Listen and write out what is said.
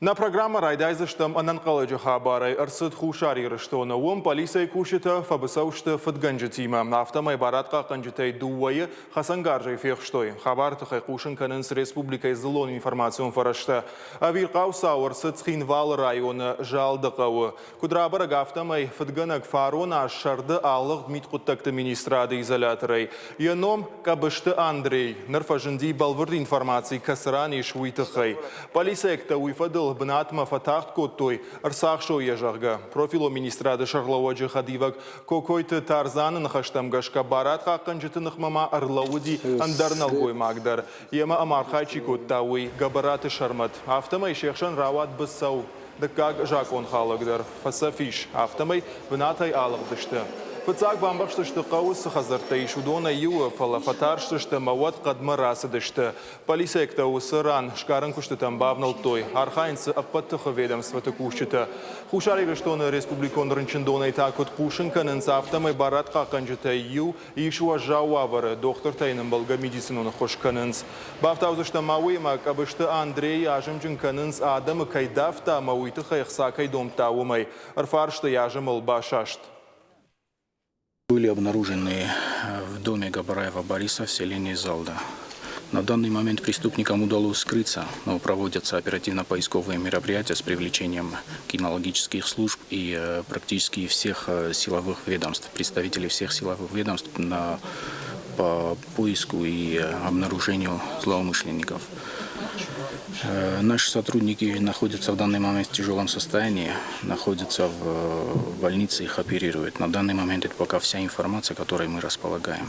Нӕ программӕ райдайдзыстӕм ӕнӕнхъӕлӕджы хабарӕй. Ӕрцыд Хуссар Ирыстоны. Уым полицӕйы кусджытӕ фӕбыцӕу сты фыдгӕнджытимӕ. Афтӕмӕй барадхъахъхъӕнджытӕй дыууӕйы хӕцӕнгарзӕй фехстой. Хабары тыххӕй хъусын кӕнынц республикӕйы дзыллон информацион фӕрӕзтӕ. Ӕвирхъау цау ӕрцыд Цхинвалы районы Залды хъӕуы. Куыд рабӕрӕг, афтӕмӕй фыдгӕнӕг фарон аз сӕрды алыгъд мидхъуыддӕгты министрады изоляторӕй. Йӕ ном Къӕбысты Андрей. Ныр фӕзынди бӕлвырд информаци, кӕцы ран ис, уый тыххӕй. Полицейӕгтӕ уый фӕдыл бынатмӕ фӕтагъд кодтой, ӕрцахсой йӕ, зӕгъгӕ. Профилон министрады сӕргълӕууӕджы хӕдивӕг Кокойты Тарзаны ныхӕстӕм гӕсгӕ барадхъахъхъӕнджыты ныхмӕ ма ӕрлӕууыди ӕндӕр нӕлгоймаг дӕр. Йемӕ ӕмархайд чи кодта, уый, Гӕбӕраты Сӕрмӕт. Афтӕмӕй се хсӕн рауад быцӕу. Дыккаг закъонхалӕг дӕр фӕцӕф ис, афтӕмӕй бынатӕй алыгъдысты. Фыццаг бамбӕхстысты хъӕуы цы хӕдзӕрттӕ ис, уыдонӕй иуы, фӕлӕ фӕтарстысты ӕмӕ уӕд хъӕдмӕ рацыдысты. Полицейӕгтӕ уыцы ран сгарӕн куыстытӕм бавнӕлдтой, архайынц дзы ӕппӕт тыхы ведомствоты кусджытӕ. Хуссар Ирыстоны республикон рынчындонӕй та куыд хъусын кӕнынц, афтӕмӕй барадхъахъхъӕнджытӕй иу ис уӕззау уавӕры, дохтыртӕ йын ӕмбӕлгӕ медицинон ӕххуыс кӕнынц. Бафтаудзыстӕм ма уыимӕ, Къӕбысты Андрейы азымджын кӕнынц, адӕмы кӕй давта ӕмӕ уый тыххӕй ӕхца кӕй домдта, уымӕй. Ӕрфарсты йӕ азымыл басаст. Были обнаружены в доме Габараева Бориса в селении Залда. На данный момент преступникам удалось скрыться, но проводятся оперативно-поисковые мероприятия с привлечением кинологических служб и практически всех силовых ведомств, представителей всех силовых ведомств на, по поиску и обнаружению злоумышленников. Наши сотрудники находятся в данный момент в тяжелом состоянии, находятся в больнице, их оперируют. На данный момент это пока вся информация, которой мы располагаем.